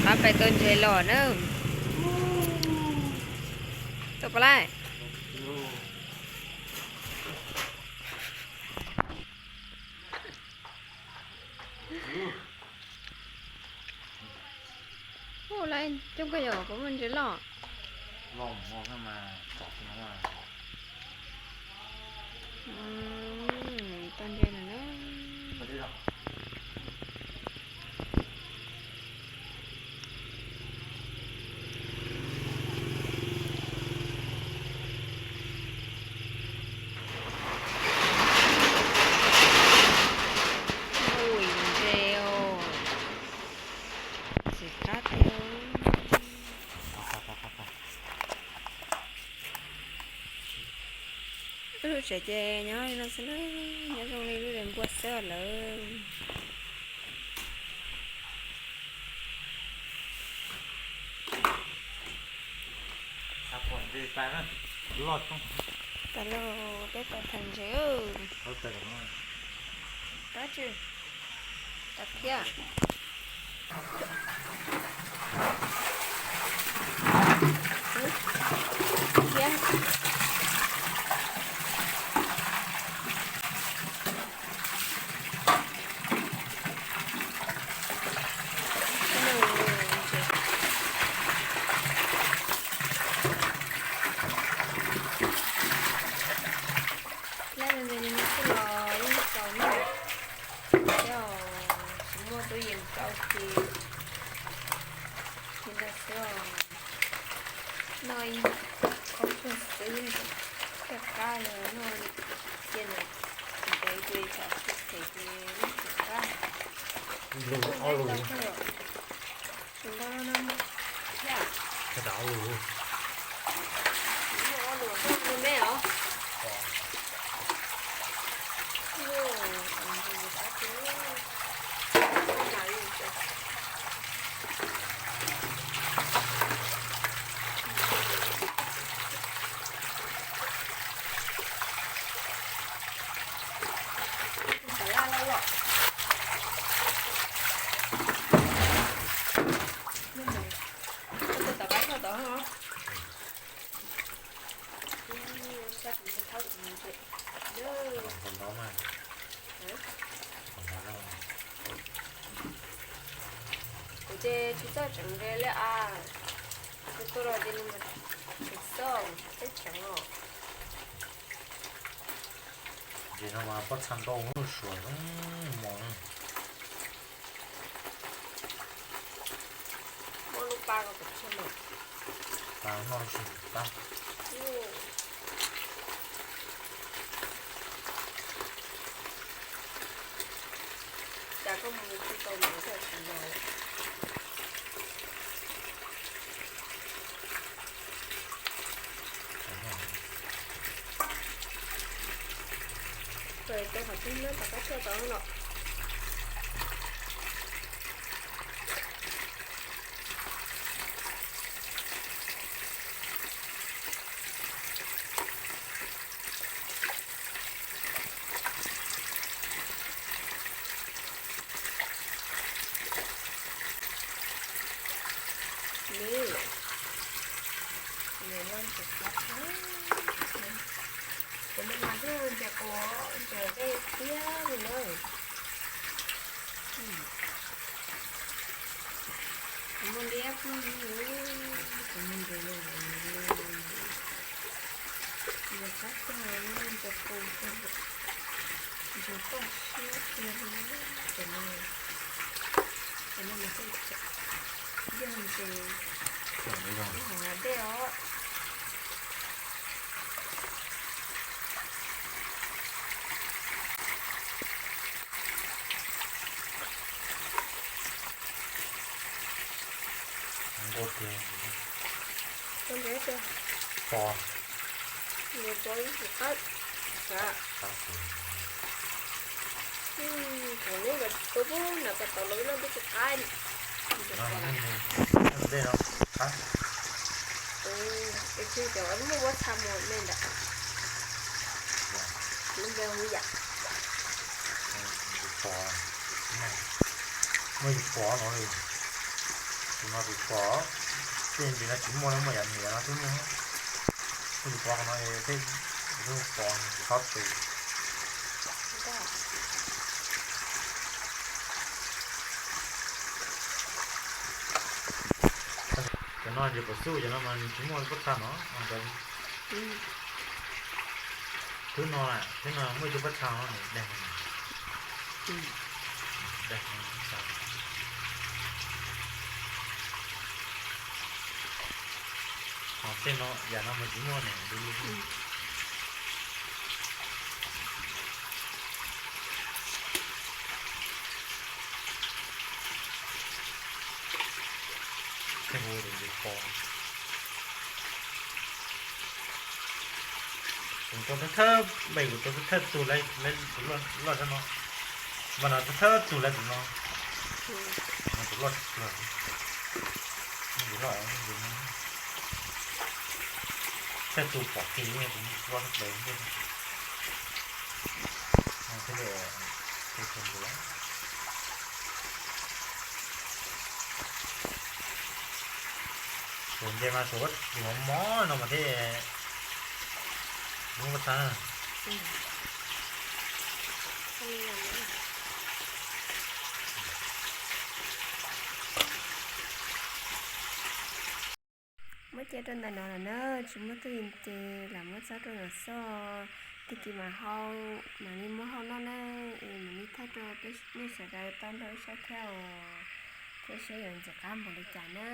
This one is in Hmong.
Pab pais tau ntses los na. Tau pab laij. Ua laiv coob kawg yom, puas muaj ntses loj? Tau ntses lawm na. Ui, ntses os. Ntses qab tiag. Wb lub tsev ces nyob li no xwb na, nyob zoo li lub zes npua xwb lawm. Tas los peb pais thaiv ntses. Tab tsi tas thiab. Thiab. Lab me me li no xwb los yeej tau na. Thiab tsis muaj tub yees rau ces li ntawd xwb os. Noj ib qhov tshuaj xwb, caj qab los noj cia na, ntev ces tsam tsis phem ces noj tsis qab. Ntau kawg. Tus ntau no thiab. Ob lus, ob lus me os. Xav laj loj loj. Tom qab tshaj tod os. Sab tus thawb tus ntses. Kuv ces tsis txawj tseem nqe li as. Kuv tuaj los ces nws mas tseem xoj teb tseem os. Ces no mas pob txha ntau suav zoo mos. Muab lub pa ko kom tseg mos. Pa noj tsis qab. Cas koj mus tsis tau mus koj tsis los lawm. Ces rau qhov tseeb na, tom qab tshaj tod no. Nws, nws loj ntses qab thiab. Cov no mas twb ntses quas ntses dej tiag li na. Kuv muaj liab kuj yog, kuv muaj ntses no, ntses qab tiag, ntses qus tiag, ntses toj siab tiag li. Cov no, cov no mas yog ntses, yog ntses dej os. Nqus tiag. Tau ntses tiag. Pos. Ntses pos ib tsis qab. Sav. Thaum lub los tsis tuaj pub nram ko taus los ib lub twb tsis qab. Ntses pos. Ntses no qab. Es cov muaj pob txha mus me nram. Lub npe hu yam. Muaj yus pos no li. Tus no tus pom, tej ntsis no tsis muaj, muaj yam no xwb muaj. Tus pom qhov no tej, tus pom tsis txhob tus. Cov no ces pom xub cov no mas tsis muaj pob txha no. Twb no, twb no muaj ib tug pob txha no nws dag, dag. Ho tej no yam no mas tsis muaj nws du lug. Tej hu tus pom. Kuv tau thawj thawj npe, kuv tau thawj thawj tug lawv, lawv tus loj, loj tshaj no. Mas no thawj thawj tug lawv tus no. No tus loj, tus loj, thawj tug pom kiag tus loj tshaj plaws ntej. Thiaj li tus tus ntawd. Tus ntses mas tus, tus mos mos no mas thiaj muab pob txha. Muab cia rau ntawm no lawm na, tsis muaj twj ywm ces lam muab tso rau ntawm xwb. Tag kis mam hau, mam li muab hau noj na. Es mam li thaij rau nej sawv daws tau nrog ib saib thiab os, thiab seb yuav ntxim qab npaum li cas na.